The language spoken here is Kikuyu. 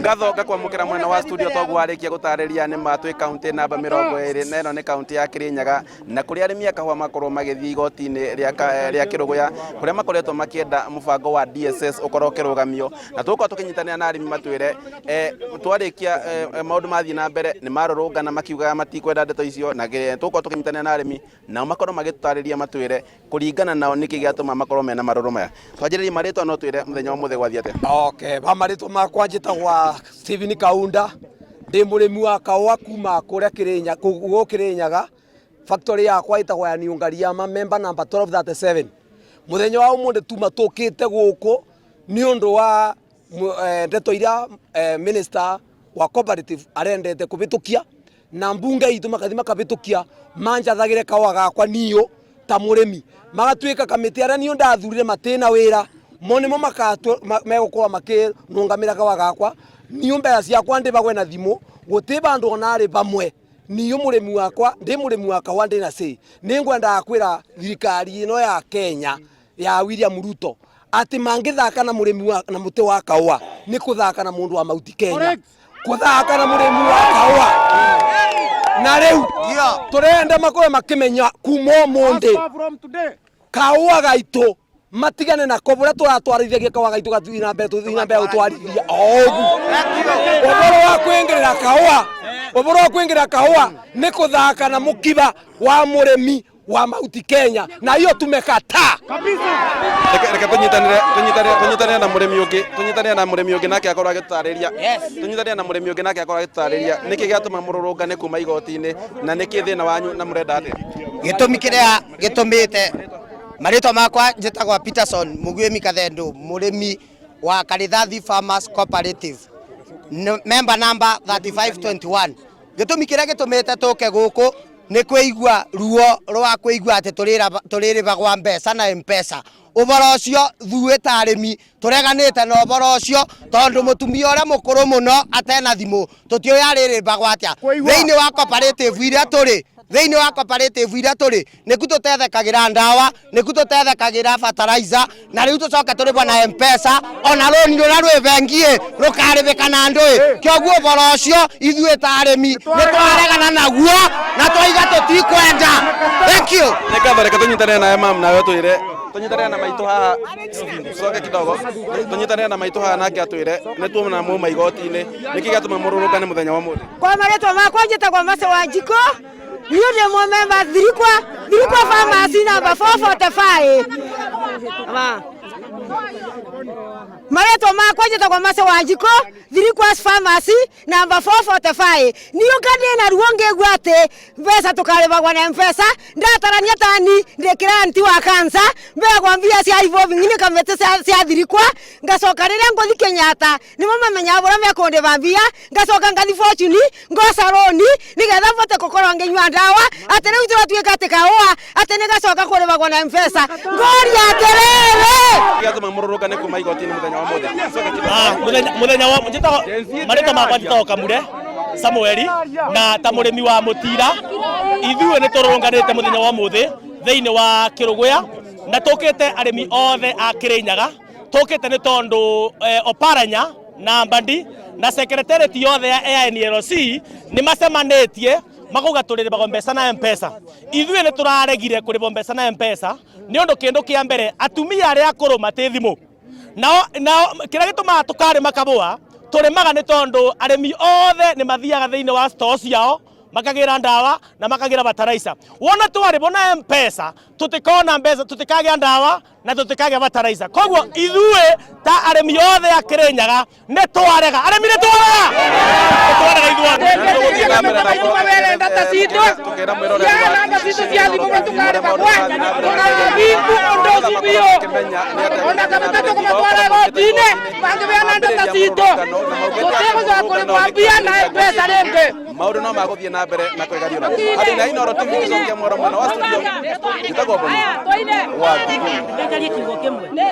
Ngatho ngakwamũkĩra mwena wa studio toguo warĩkia gũtarĩria nĩ ma twĩ kaunti namba 20 na ĩno nĩ kaunti ya Kirinyaga, na kũrĩa arĩmi a kahũa makorwo magĩthiĩ igoti-inĩ rĩa Kĩrũgũya kũrĩa makoretwo makĩenda mũbango wa DSS ũkorwo ũkĩrũgamio, na tũgũkorwo tũkĩnyitanĩra na arĩmi matwĩre twarĩkia maũndũ mathiĩ na mbere nĩ marũrũngana makiugaga matikwenda ndeto icio, na tũgũkorwo tũkĩnyitanĩra na arĩmi nao makorwo magĩtũtarĩria matwĩre kũringana nao nĩkĩ gĩatũma makorwo mena marũrũ maya. Twanjĩrĩrie marĩtwa no twĩre mũthenya wa ũmũthĩ gwathiĩ atĩa. Okay, ba marĩtwa makwa njĩtagwa Stephen Kaunda, ndĩ mũrĩmi wa kahũa kuma kũrĩa Kĩrĩnya, gũkũ Kĩrĩnyaga. Factory yakwa ĩtagwo ya Niungariama, member number 1237. Mũthenya wa ũmũthĩ tuma tũkĩte gũkũ nĩ ũndũ wa ndeto iria minister wa cooperative arendete kũbĩtũkia na mbunge itũ makathi makabĩtũkia manjathagĩre kahũa gakwa niũ ta mũrĩmi, magatuĩka kamĩtĩ arĩa niũ ndathurire matĩna wĩra mo nĩmo megũkorwo makĩnũngamĩra kahũa gakwa. Niũ mbeca ciakwa ndĩbagwe na thimũ gũtĩ bandũ ona arĩ bamwe. Niũ mũrĩmi wakwa, ndĩ mũrĩmi wa kahũa ndĩna say. Nĩngwendaga kwĩra thirikari ĩno ya Kenya ya William Ruto atĩ mangĩthaka na mũrĩmi wa, na mũtĩ wa kahũa nĩ kũthaka na mũndũ wa Mount Kenya, kũthaka na mũrĩmi wa kahũa. Na rĩu tũrenda makorwo makĩmenya kuma ũmũthĩ kahũa gaitũ matigane nako, bũrĩa tũratwarithagia kahũa gaitũ gathiĩ na mbere, tũthiĩ na mbere gũtwarithia o ũguo. Ũhoro wa kwĩngĩrĩra kahũa, ũhoro wa kwĩngĩrĩra kahũa nĩ kũthaka na mũkiba wa mũrĩmi wa Mount Kenya, na hiyo tumekataa. Reke tũnyitanĩre na mũrĩmi ũngĩ, tũnyitanĩre na mũrĩmi ũngĩ nake akorwo agĩtũtarĩria, tũnyitanĩre na mũrĩmi ũngĩ nake akorwo agĩtũtarĩria nĩkĩ gĩatũma mũrũrũngane kuma igoti-inĩ na nĩkĩ thĩna wanyu na mũrenda atĩa. Gĩtũmi kĩrĩa gĩtũmĩte, marĩtwa makwa njĩtagwa Peterson Muguĩmi Kathendu, mũrĩmi wa Karithathi Farmers Cooperative, member number 3521. Gĩtũmi kĩrĩa gĩtũmĩte tũke gũkũ nĩ kwĩigua ruo rwa kwĩigua atĩ tũrĩrĩbagwa mbeca na M-Pesa. Ũboro ũcio ithuĩ ta arĩmi tũreganĩte na ũboro ũcio, tondũ mũtumia ũrĩa mũkũrũ mũno atena thimũ tũtiũĩ arĩrĩbagwa atĩa. Thĩinĩ wa cooperative iria tũrĩ, thĩinĩ wa cooperative iria tũrĩ nĩku tũtethekagĩra ndawa, nĩku tũtethekagĩra fertilizer, na rĩu tũcoke tũrĩbwo na M-Pesa, ona rũni rũrĩa rwĩ bengi ĩ rũkarĩbĩka na ndũĩ. Kĩoguo ũboro ũcio ithuĩ ta arĩmi nĩ twaregana naguo na twaiga tũtikwenda. Thank you. Nĩ ngatho, reke tũnyitanĩre nawe mam, nawe twĩre tũnyitanĩre na maitũ haha, coke kidogo tũnyitanĩre na maitũ haha nake atwĩre nĩ tuona muma igoti-inĩ nĩkĩ gĩatũma mũrũrũngane mũthenya wa ũmũthĩ. Kwa marĩtwa makwa njĩtagwo Mercy Wanjikũ, niĩ ndĩ mũmemba Thirikwa Farmers number 445. Marĩtwa makwa njĩtagwo Mercy Wanjikũ, Thirikwa Farmers number 445. Niĩ ũka ndĩna ruo ngĩigua atĩ mbeca tũkarĩbagwa na M-Pesa, ndatarania tani ndĩ client wa cancer, mbeagwa mbia cia revolving nĩ kamĩtĩ cia Thirikwa, ngacoka rĩrĩa ngũthi Kenyatta nĩmo mamenyaga bũrĩa mekũndĩba mbia, ngacoka ngathi Fortune ngoca rũni nĩgetha bote gũkorwo ngĩnyua ndawa, atĩ rĩu tũratuĩka atĩ kahũa atĩ nĩgacoka kũrĩbagwo na M-Pesa. Ngoria atĩrĩrĩ, gĩatũma mũrũrũngane kuma igoti-inĩ mũthenya wa ũmũthĩ. Coke kidogo. Mũthenya wa njĩtagwo marĩtwa makwa njĩtagwo Kamure Samueli, na ta mũrĩmi wa mũtira ithuĩ nĩ tũrũrũnganĩte mũthenya wa ũmũthĩ thĩinĩ wa Kĩrũgũya, na tũkĩte arĩmi othe a Kĩrĩnyaga, tũkĩte nĩ tondũ Oparanya na Mbadi na secretariat yothe ya NLC nĩ macemanĩtie makauga tũrĩrĩbagwo mbeca na M-Pesa. Ithuĩ nĩ tũraregire kũrĩbwo mbeca na M-Pesa nĩ ũndũ kĩndũ kĩa mbere atumia arĩa akũrũ matĩ thimũ, nao kĩrĩa gĩtũmaga tũkarĩma kabũa tũrĩmaga nĩ tondũ arĩmi othe nĩ mathiaga thĩinĩ wa store ciao makagĩra ndawa na makagĩra fertilizer. Wona twarĩbwo na M-Pesa tũtikona mbeca, tũtikagĩa ndawa na tũtikagĩa fertilizer. Koguo ithuĩ ta arĩmi othe a Kĩrĩnyaga nĩ twarega, arĩmi nĩ twarega, nĩ twarega ithuothe. Tũgũthiĩ na mbere na tũkĩra mwĩroreri wa ũrĩa maũndũ marathiĩ na mbere makĩmenya nĩ atĩa Ona kamĩtĩ tũkũmatwara igoti-inĩ mangĩbeana ndata citũ tũtigũcoka kũrĩbwa mbia na M-Pesa rĩngĩ. Maũndũ no magũthiĩ na mbere na kwĩgariũra. Handũ na Inooro TV gĩcokia mwaro mwena wa studio, njĩtagwo Boni wa Thukuru.